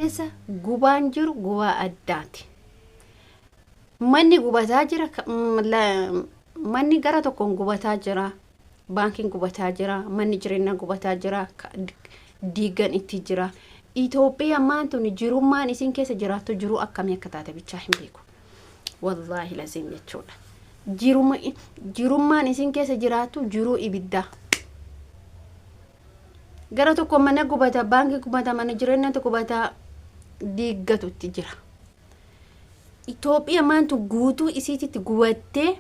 keessa gubaan jiru gubaa addaati. Manni gubataa jira, manni gara tokkoon gubataa jira, baankiin gubataa jira, manni jireenyaa gubataa jira, diigan itti jira. Itoophiyaa ammaan tun jirummaan isin keessa jiraattu jiruu akkamii akka taate bichaa hin beeku. Wallaahi laziim jechuudha. Jirummaan isin keessa jiraattu jiruu ibiddaa. Gara tokko mana gubata, baankii gubata, mana jireenyaatu gubata, diiggatutti jira. Itoophiyaa maantu guutuu isiititti gubattee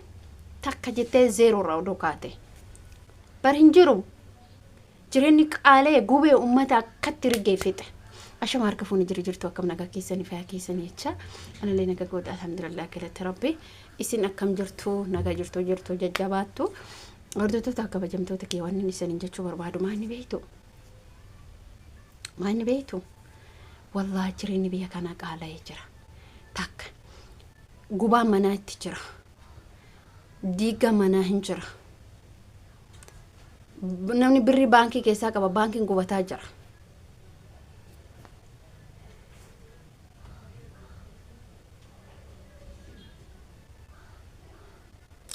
takka jettee zeeroo irraa odoo kaate. Bar hin jiru. Jireenyi qaalee gubee uummata akkatti rigee fixe. Ashama harka fuuni jiru jirtu akkam nagaa keessanii fayyaa keessanii jecha. Anallee nagaa godha alhamdulillah galata rabbi. Isin akkam jirtu nagaa jirtu jirtu jajjabaattu. Hordoftoota kabajamtoota kee waan inni isiniin jechuu barbaadu maal ni beektu? Maal ni beektu? Wallaahi jireenyi biyya kanaa qaala'ee jira. Takka gubaan manaa itti jira. Diigaa manaa hin jira. Namni birrii baankii keessaa qaba, baankiin gubataa jira.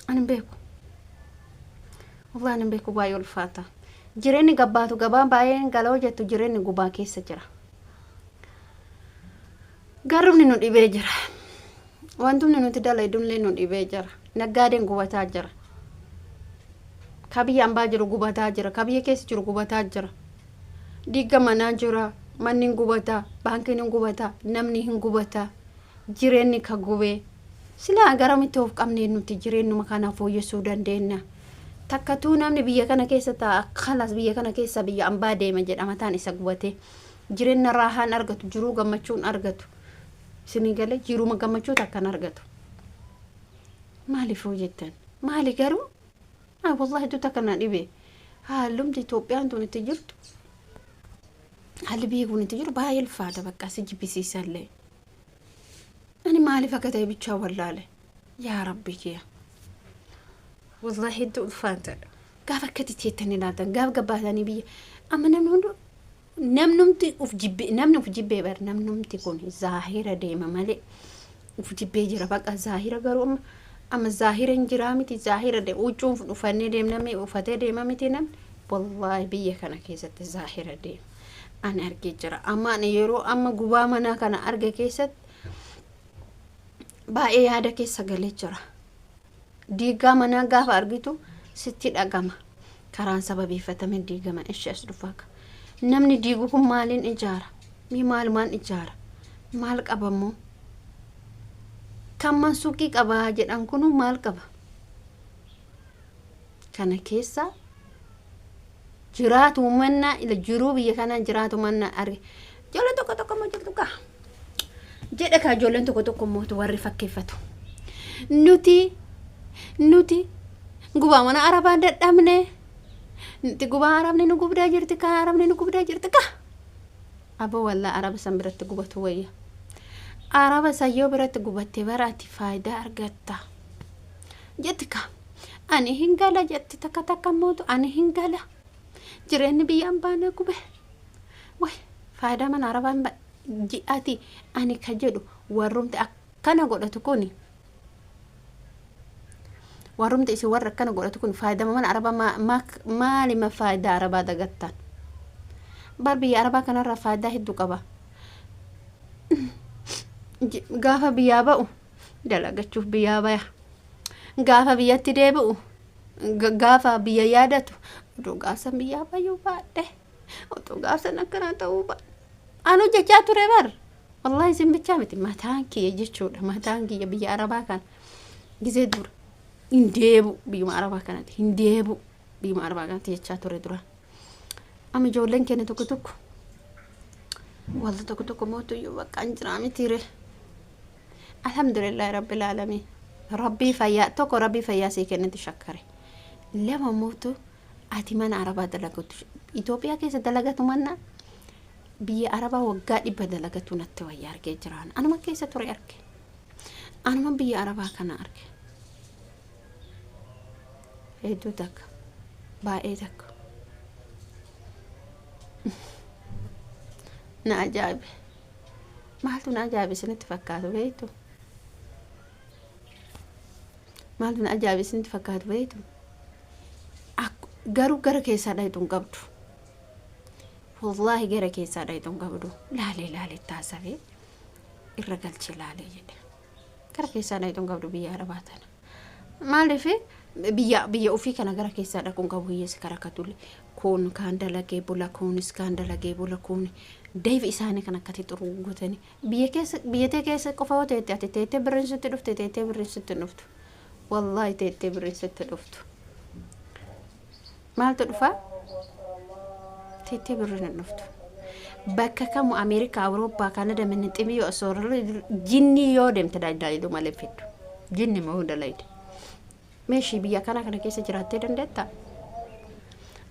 Ani hin beeku. Wallahi ani hin beeku, baay'ee ulfaata. Jireenyi gabbaatu gabaan baay'een galoo jettu jireenyi gubaa keessa jira. Garumni nu dhibee jira. Wantumni nuti dalaydunillee nu dhibee jira. Naggaadeen gubataa jira. Ka biyya ambaa jiru gubataa jira. Ka biyya keessa jiru gubataa jira. Diigga manaa jira. Manni hin gubataa. Baankiin hin gubataa. Namni hin gubataa. Jireenyi ka gubee. Silaa garamitti of qabnee nuti jireenyuma kana fooyyessuu dandeenya. Takkatuu namni biyya kana keessa taa'a kalas biyya kana keessa biyya ambaa deema jedha mataan isa gubatee. Jireenya raahaan argatu, jiruu gammachuun argatu. Isinii galee jiruma gammachuu takkan argatu. Maaliifuu jettan? Maali garuu? Ah, wallahi hedduu takka na dhibe. Haalumti Itoophiyaan tun itti jirtu, haalli biyyi kun itti jiru baay'ee ulfaata, bakka si jibbisiisallee. Ani maaliif akka ta'e bichaa wallaale. Yaa Rabbi kiyya. Wallahi hedduu ulfaataadha. Gaafa akkatti teettanii ilaaltan, gaafa gabbaatanii biyya amma namni hunduu namnumti uf jibbe, namni uf jibbee bar, namnumti kun zaahira deema malee uf jibbee jira, baqa zaahira garuu amma zaahira hin jiraa miti, zaahira de huccuun ufannee deemname uffatee deema miti, namni wallaahi biyya kana keessatti zaahira deema. Ani argee jira. Amma ani yeroo amma gubaa manaa kana arge keessatti baay'ee yaada keessa galee jira. Diigaa manaa gaafa argitu sitti dhagama. Karaan sababeeffatame diigama ishee as dhufaa. Namni diigu kun maaliin ijaara? Mee maalumaan ijaara? Maal qaba immoo? Kan mansuuqii qabaa jedhan kunu maal qaba? Kana keessa jiraatu mannaa ila jiruu biyya kanaa jiraatu mannaa arge. Ijoolleen tokko tokko immoo jirtu kaa. Jedha kaa ijoolleen tokko tokko immoo warri fakkeeffatu. Nuti gubaa mana arabaa dadhabne. Nuti gubaa arabni nu gubdaa jirti kaa, arabni nu gubdaa jirti kaa. Aboo wallaa araba san biratti gubatu wayya. Araba san yoo biratti gubatte bara ati faayidaa argatta. Jetti kaa. Ani hin gala jetti takka takka mootu, ani hin gala. Jireenyi biyya ambaa na gube. Way faayidaa mana arabaa hin ji'ati ani ka jedhu warrumti akkana godhatu kuni, warrumti isin warra akkana godhatu kun faayidaa mana arabaa maalima faayidaa arabaa dagattan? Bar biyya arabaa kanarraa faayidaa hedduu qaba. Gaafa biyyaa ba'u dalagachuuf biyyaa baya. Gaafa biyyatti deebi'u, gaafa biyya yaadatu, odoo gaafsan biyyaa bayuu baadhe, otoo gaafsan akkana ta'uu baadhe. An hojjechaa ture bar. Wallahi isin bichaa miti, mataan kiyya jechuudha. Mataan kiyya biyya arabaa kana gizee dura hin deebu, biyyuma arabaa kanatti hin deebu, biyyuma arabaa kanatti jechaa ture dura. Amma ijoolleen keenya tokko tokko wanta tokko tokko mootuyyuu bakka hin jiraa mitiire. Alhamdulillahi rabbil aalamiin. Rabbii fayyaa tokko, rabbii fayyaa sii kennetti shakkare. Lama mootu ati mana arabaa dalagatu, Itoophiyaa keessa dalagatu manna biyya arabaa waggaa 100 dalagatu natti wayya argee jiraan. Anuma keessa ture arge. Anuma biyya arabaa kana arge. Hedduu takka. Baay'ee takka. Na ajaa'ibe. Maaltu na ajaa'ibe isinitti fakkaatu beektu? Maaltu na ajaa'ibe isinitti fakkaatu beektu? Garuu gara keessaa dhayxu hin qabdu. Wallaahi gara keessaa dhayxu hin qabdu. Laalee laalee taasifee irra galchee laalee jedhe. Gara keessaa dhayxu hin qabdu biyya arabaa tana. Maaliif biyya biyya ofii kana gara keessaa dhaquu hin qabu hiyyeessi karakatullee. Kun kaan dalagee bula, kunis kaan dalagee bula, kun dayfi isaanii kan akkati xuruu gootanii. Biyya keessa biyya tee keessa qofa yoo teette ati teettee birriin sitti dhufte, teettee birriin sitti hin dhuftu. Wallaahi teettee birriin sitti dhuftu. Maaltu dhufa? Teettee birriin hin dhuftu. Bakka kamu Ameerikaa, Awurooppaa, Kanada, miniximii yoo osoo jinnii yoo deemte daldaluu malee fiddu. Jinni moo dalayde. Meeshii biyya kana kana keessa jiraattee dandeettaa?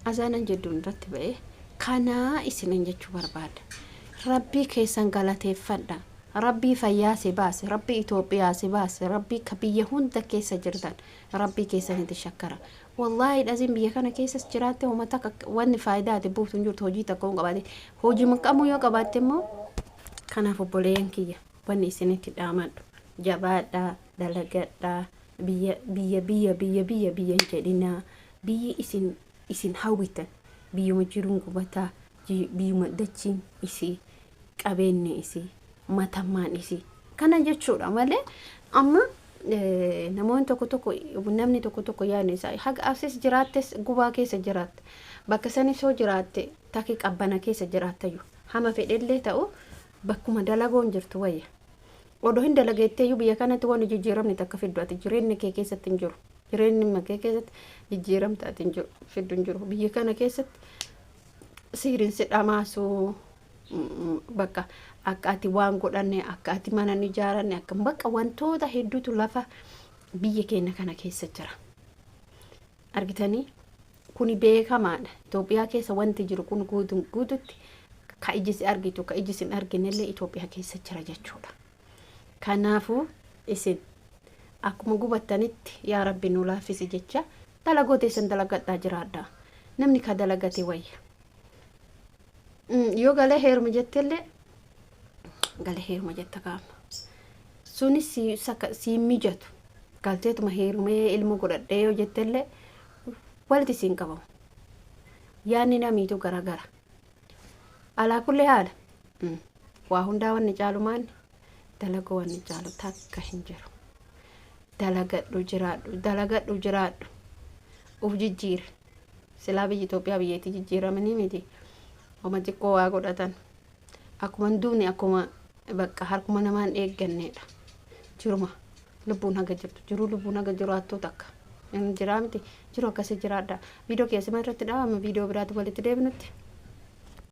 Azaanan jedhuun irratti ba'ee kanaa isinin jechuu barbaada. Rabbii keessan galateeffadha. Rabbii fayyaa si baase, Rabbii Itoophiyaa si baase, Rabbii ka biyya hunda keessa jirtan, Rabbii keessanitti shakkara. Wallaahi dhaziin biyya kana keessas jiraatte homa takka wanni faayidaa ati buuftu hin jirtu, hojii takka hin qabaatin. Hojii kamuu yoo qabaatte immoo. Kanaaf obboleeyyan kiyya, wanni isinitti dhaamadhu, jabaadhaa, dalagadhaa, biyya biyya biyya biyya biyya biyya hin jedhinaa. Biyyi isin hawwitan biyyuma jiruun gubataa, biyyuma dachiin isii, qabeenyi isii, matammaan isii kana jechuudha malee. Amma namoonni tokko tokko, namni tokko tokko yaadni isaa haga asis jiraattes gubaa keessa jiraatte, bakka sanis yoo jiraatte takki qabbana keessa jiraattayyuu, hama fedhellee ta'u bakkuma dalagoon jirtu wayya. Odoo hin dalageetteeyyuu biyya kanatti wanni jijjiiramni takka fiddu ati jireenya kee keessatti hin jiru. Jireenya kee keessatti jijjiiramta ati hin jiru fiddu hin jiru. Biyya kana keessatti siiriin si dhamaasuu, bakka akka ati waan godhanne, akka ati mana hin ijaaranne, akka bakka wantoota hedduutu lafa biyya keenya kana keessa jira. Argitanii, kuni beekamaadha. Itoophiyaa keessa wanti jiru kun guutuun guututti ka iji si argitu, ka iji si hin arginellee Itoophiyaa keessa jira jechuudha. Kanaafuu isin akkuma gubattanitti yaa Rabbi nu laaffisi jecha dalagoo teessan dalagadhaa jiraadhaa. Namni ka dalagate wayya. Yoo galee heeruma jettellee galee heeruma jetta kaama. Sunis si mijatu. Galteetuma heerumee ilma godhadhee yoo jettellee walitti siin qabamu. Yaadni namiitu garagara. Alaa kulli haala. Waa hundaa wanni caalu maanni dalagoo, wanni caalu takka hin jiru. Dalagadhu jiraadhu, dalagadhu jiraadhu. Uf jijjiiri. Silaa biyyi Itoophiyaa biyyeetti jijjiiramanii miti. Homa xiqqoo waa godhatan. Akkuma hin duune, akkuma bakka harkuma namaan eeggannedha. Jiruma lubbuun haga jirtu, jiruu lubbuun haga jiraattu takka. Hin jiraa miti, jiru akkasii jiraadha. Viidiyoo keessumaa irratti dhaabama, viidiyoo biraatti walitti deebinutti.